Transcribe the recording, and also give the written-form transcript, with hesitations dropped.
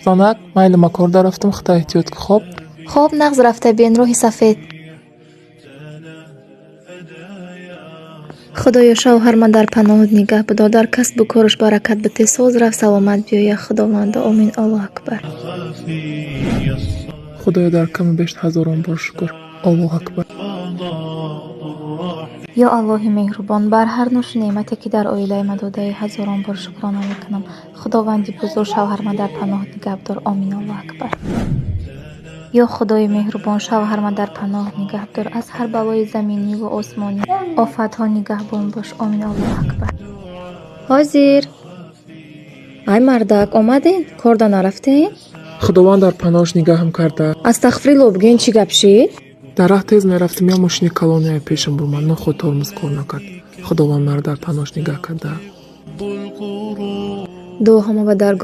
Занак, майли, ма кор дарафтам, хита эҳтиёт ки, хоб. Хоб, нағз рафта бин, роҳи сафед. Худоё, шавҳарма дар паноҳат нигаҳ бидор, дар касбу кораш баракат бите, соз рафт, саломат биёя, Худовандо, омин, Аллоҳу акбар. Худоё, дар каму беш ҳазорон бор шукр. Аллоҳу акбар. Ё Аллоҳи меҳрубон, бар ҳар нӯшу неъмате, ки дар оилаи ма додаӣ, ҳазорон бор шукрона мекунам. Худованди бузург, шавҳарма дар паноҳат нигаҳ бидор, омин, Аллоҳу акбар. Ё Худои меҳрубон, шавҳарма дар паноҳат нигаҳ бидор, аз ҳар балои заминиву осмонӣ, офатҳо нигаҳбон бош, омин, Аллоҳу акбар. Ҳозир. Ай мардак, омаден? Корда нарафтен? Худованд дар паноҳаш нигаҳам карда. Астағфирулло, бигӯен, чӣ гап шид? Дар раҳ тез мерафтам, як мошини калоне ай пешам бурмад, нохуд тормоз кор накард. Худованд маро дар паноҳаш нигаҳ карда. Дуоҳома ба даргоҳ.